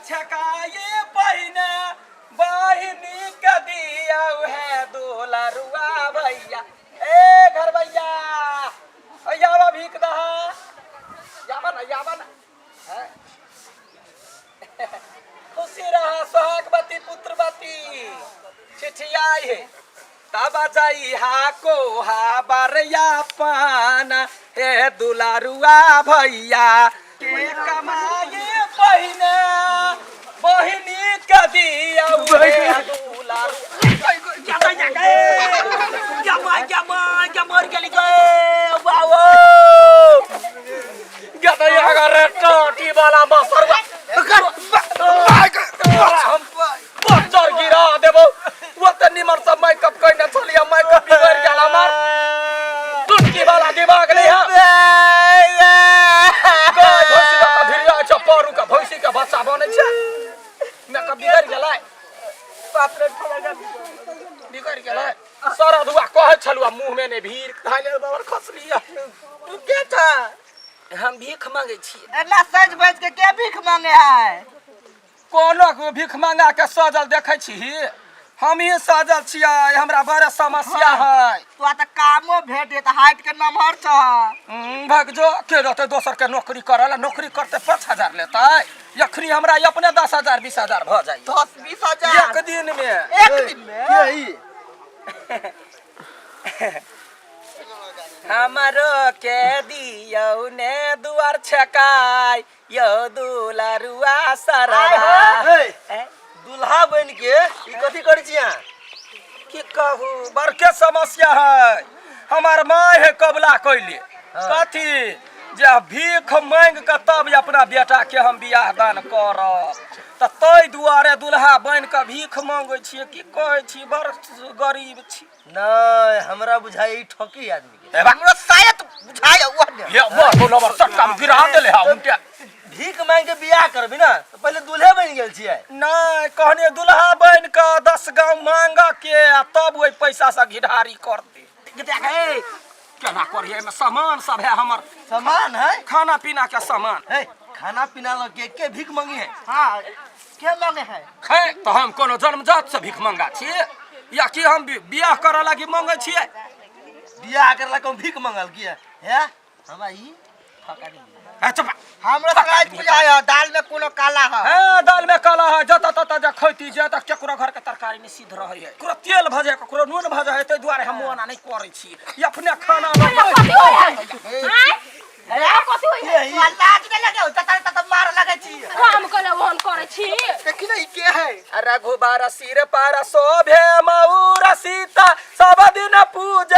छकाए पहिने बहिनी के दिया है दुलरुआ भैया। ए घर भैया, यावा भीख दहा, यावा ना, यावा ना। हैं? खुशी रहा, सोहागवती पुत्रवती चिठियाई है तब जाई हा को हा बरिया पाना हे दुलारुआ भैया के कमाए पहिने बहिनी के दिया हे दुलारु। मर गेली गे बाबू, टोटी वाला मसरुआ हम पत्थर गिरा देबो। वो त निमर सब मेकअप कइने छलिया, मेकअप बिगड़ गेल हमर। टुटकी वाला दिमाग नहीं है। गाय भैंसी का भिड़िया छै, पारू का भैंसी के बच्चा बनै छै। मेकअप बिगड़ गेलै, बाप रे, बिगड़ गेलै। सरधुआ कहै छलुआ मुँह में ने भीड़ धाने बाबर खसलिया। तू के था? हम भीख मांगे छी। एना सज बज के के भीख मांगे है? कोनो के भीख मांगा के सजल देखै छी? हम ही सजल छियै, हमरा बड़ा समस्या है। तोरा तऽ कामो भेट जेतै, हाइट के नमहर छ। भाग जो, के रहतै दोसर के नौकरी करल? नौकरी करते 5000 लेतै, एखनी हमरा अपने 10,000 20,000 भऽ जाइ। 10-20 हजार? एक दिन में। एक दिन में? के ई? हमरो के दियौ ने दुआर छकाय यौ दुलरुआ सरवा। ए, दुल्हा बन के ई कथी करै छी अहाँ? की कहू, बड़के समस्या है। हमार माय है कबला कैले कथी जे भीख मांग के तब अपना बेटा के हम बियाह दान करब, तऽ ताहि दुआरे दुल्हा बनि कऽ भीख मांगै छियै। की कहै छी, बड़ गरीब छी। नहीं, हमरा बुझाइ ई ठकी आदमी के। ए बा। हमरो शायद बुझाइ उह ने। ये बड़ बोलबर सटका में गिरा देले हा उनटे। भीख मांग के बियाह करबी ना तऽ पहिले दुल्हे बनि गेल छियै। नहीं, कहने दुल्हा बनि कऽ 10 गाँव मांग के आ तब ओहि पैसा से घिढारी करते। ए, केना करिए, एहिमे सामान सब है हमर। सामान है? खाना पीना के सामान है। खाना पीना लग के के भीख मांगी है? हाँ, के मांगे है? है तऽ हम कोनो जन्मजात से भीख मंगा छियै या कि हम बियाह करऽ लागी मंगै छियै? बियाह करला कम भीख मंगल की है? है हमरा ई फका नहीं। है, चुप। हमरो शायद बुझाइ है दाल में कोनो काला है। हाँ, दाल में काला है। जतऽ ततऽ जे खैती जे तऽ केकरो घर के तरकारी नहीं सिद्ध रहै है, ककरो तेल भजे, ककरो नून भजे है। ताहि दुआरे हम ओना नहीं करै छी, अपने खाना कथी होइ है? आँय? कथी होइ है? तोरा लाज नहीं लगे हो? तता तता मार लगे छी। काम कले ओहन करै छी। देखी ना, ई के है? रघुबर सिर पर शोभे मऊर, सीता सब दिन पूजे।